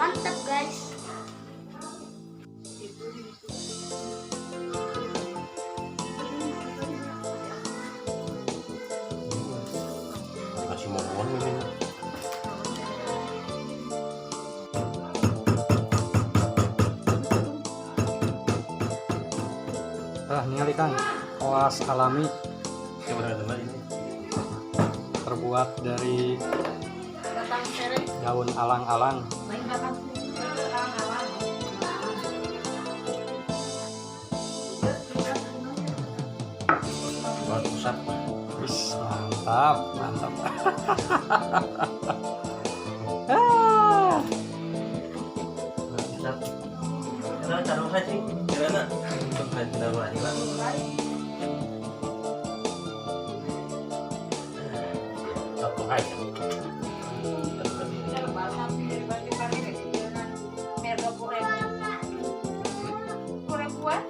Mantap, guys. Dikasih momongan ini. Ah, ningali, Kang, koas alami. Coba coba ini. Terbuat dari Batang sereh. Daun alang-alang. Lain batang alang-alang. Buat usap. Wis, mantap, mantap. Ah. Buat usap. Karena taruh aja. Karena untuk nama ini lah. Satu aja. Ribuan.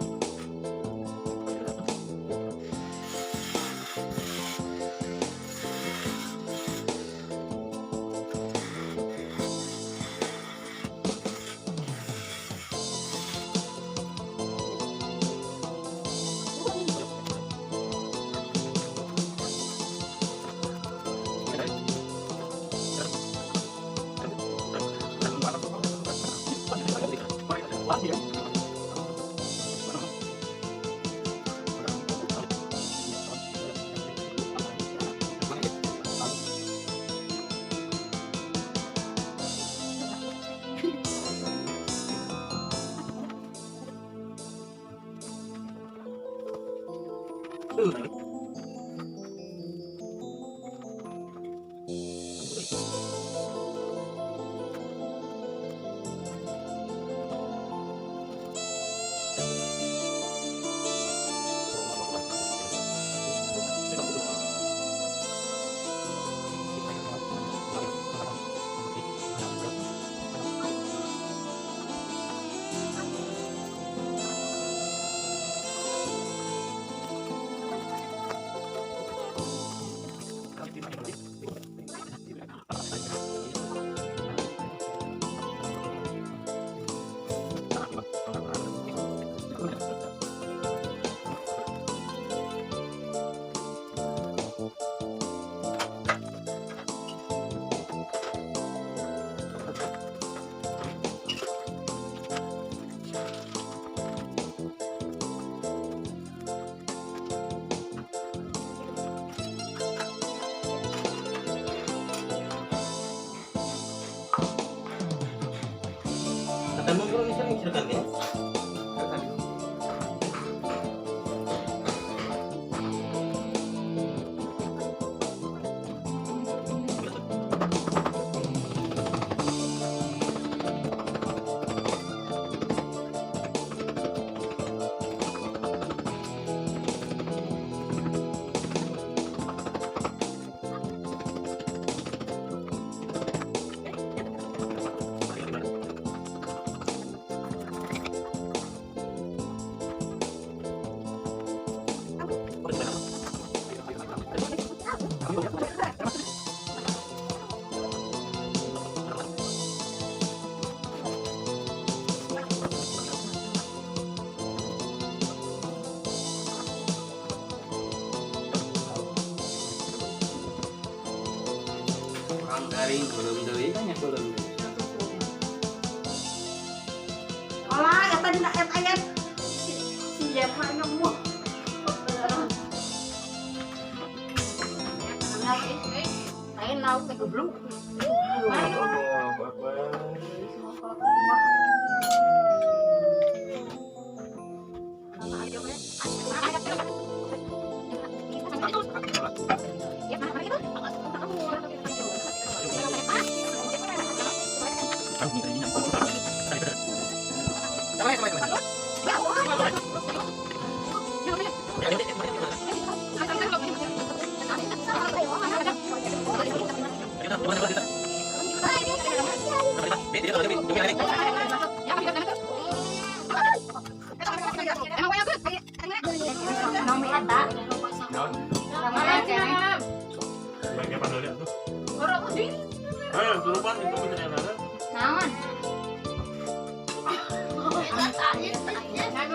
Ketemu bro, ini sering silakan ya. Orang garing belum deui kan ya, belum deui. Olah, eta dina eta ayat. Si si mah nemu. Lain lauk teh, goblok. Allahu Akbar. Nomi eta. Baiknya panelnya tuh. Ayo, turupan itu bisa enak. Naon?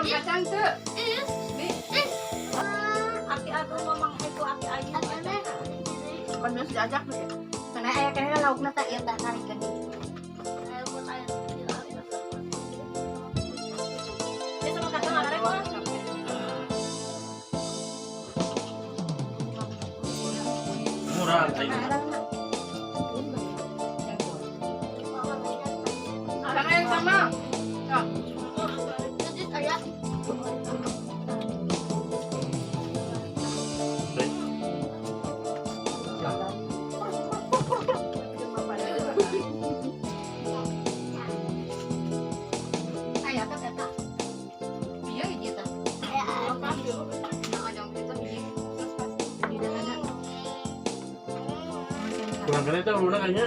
Bubur kacang tuh. Aki atuh ngomong itu aki ayu. Pan biasa diajak tuh ya. Karena aya keneh laukna teh ieu tah karikeun. Ya sama kacang arek mah. Murah teh. Sama yang sama. Teh. Aya teh eta. Iya gitu. Nah, ada gitu biji. Terus pas di dalam. Kurang kena itu udah kayaknya.